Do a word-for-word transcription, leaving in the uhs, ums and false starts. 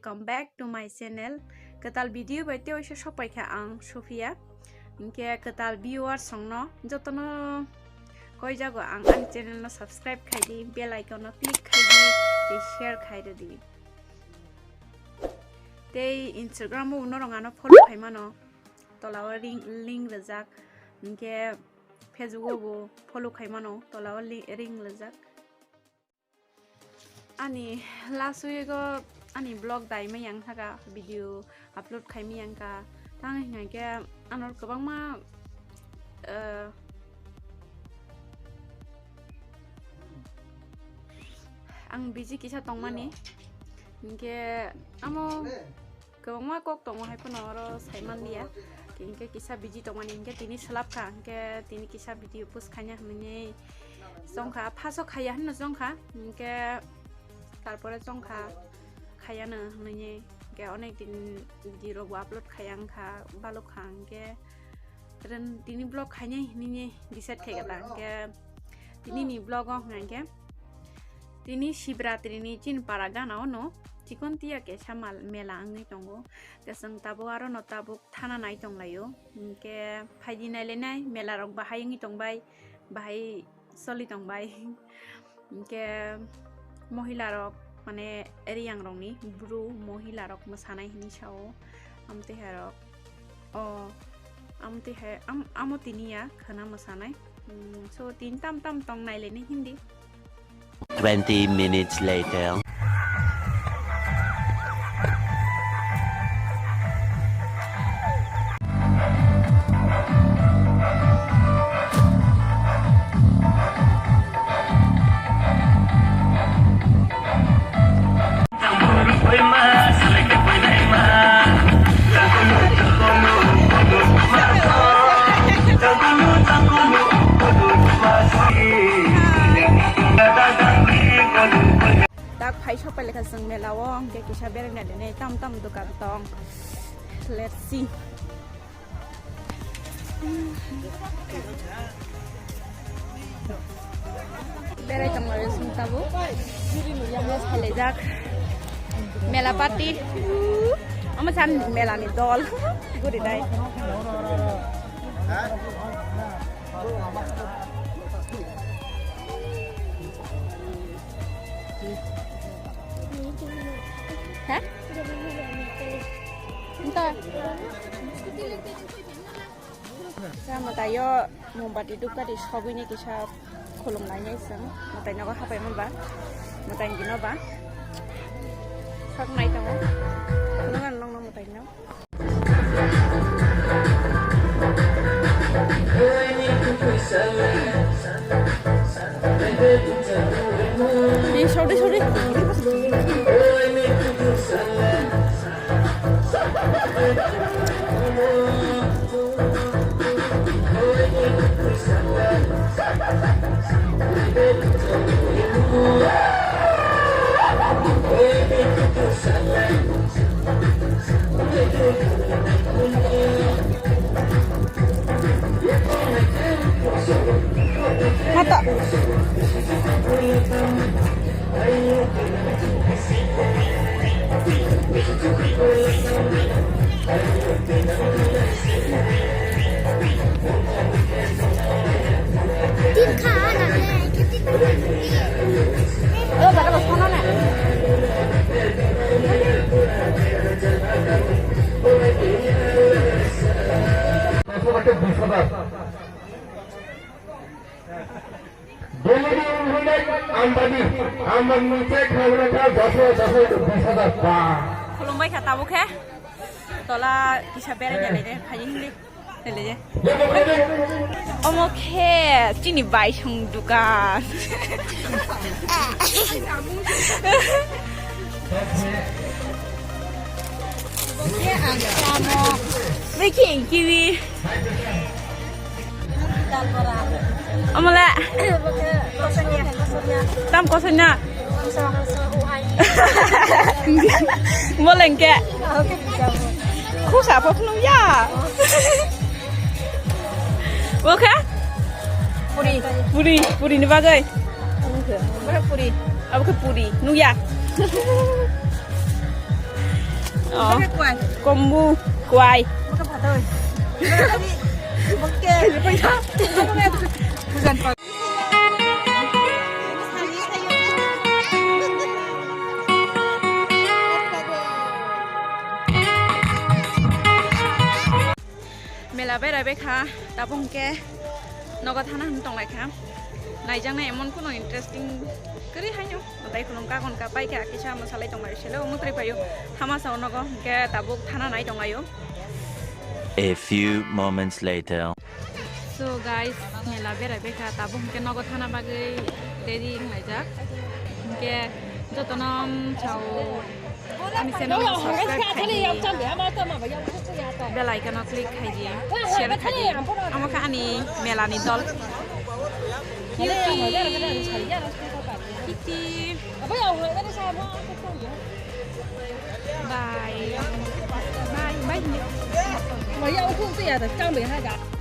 Welcome back to my channel. Kwtal video bai tei waisa sopai kha ang Sofia. Hinkhe kwtal viewers rokno jotono koi jago ang ani channel no subscribe khai di, bell icon no click khai di, tei share khai rw di. Tei Instagram o norok ano follow khai mano, tola o link, link rijak. Hinkhe Facebook o bo follow khai mano, tola o li-, link rijak. Ani last week o ani vlog dai ma yang thaka, video upload khai ma yang kha. Tang hingkha khe ano kwbangma, eh, ang busy kisa tongmani. Hinkhe amo kwbangma kok tongo hai phano oro sai manliya. Hinkhe kisa busy tongmani hinkhe tini swlap kha, hinkhe tini kisa video post khaina hinwi chongkha, phaso khaiya hinwi chongkha, hinkhe tarpore chongkha khaiyano hinwi, hinkhe onek din video rok bo upload khaiya wngkha, balok kha, hinkhe ren tini vlog khainai hinwi decide khaikha ta, hinkhe tini ni vlog o hwnkha hinkhe tini Shivratri ni chini para gana o no chikon tiya kesa mal mela wngwi tongo. Tei chwng tabuk aro no tabuk thana nai tonglaio. Hinkhe phaidi nailainai mela rok bahai wngwi tongbai, bahai choli tongbai. Hinkhe mohila rok mane riyang rokni bru mohila rok mwsanai hinwi sao. Amtwi hai rok o amtwi hai am-, amo tini ya khwna mwsanai. Mm, so tin tam tam tong nailainai hindi. Twenty minutes later. Tak phai sok pai lekha chwng mela o, hwnkhe kisa beraina dene tam tam dokan tong. Let's see. Berai tongmani sung tabuk. Yes, khailaijak. Mela party. Ama chan mela ni dol. Guri dai. Ha? Ento. Sa mwtaio mombati dupkati sogwini kisa khulum lainai chwng. Mwtai nogo hapai manba. Mwtai gino ba. Sok nai tongo. Khulum nang no mwtai no. Di, sorry, sorry. Mata. Delivery on hundred, Ambani, Ambani check hamra kha, dos hajar, dos hajar, bis hajar, ba. Khulumbai kha tabuk khe. Tola kisa berai jale de, khaji hindi. Tele je. Omo khe chini bai song dukan. Bai khe kiwi. Omola. Tam kosong na. Moleng ke. Khusa pho phunuk ya. Oke? Puri. Puri, puri ni bagwi. Oke, puri. Abo khe puri. Nukya. Oh. Kombu kwai. Mela berai bai kha, tabuk hwnkhe nogo thana hwn tong lai kha. Naijaknai emon kheno interesting kwrwi haino. Tei khulum kagon ka pai kha, kisa mwsalai tong lai selo, omo twi paio. Hama sao nogo hwnkhe tabuk thana nai tong laio. A few moments later. So guys, mela berai bai kha, tabuk hwnkhe nogo thana bagwi ready wng laijak. Hwnkhe jotono, um, sao. Ani channel no subscribe khai di. Bell icon o click khai di. Share khai di. Omo khe ani mela ni dol. Kiki. Kiki. Bye. Bye. Bye.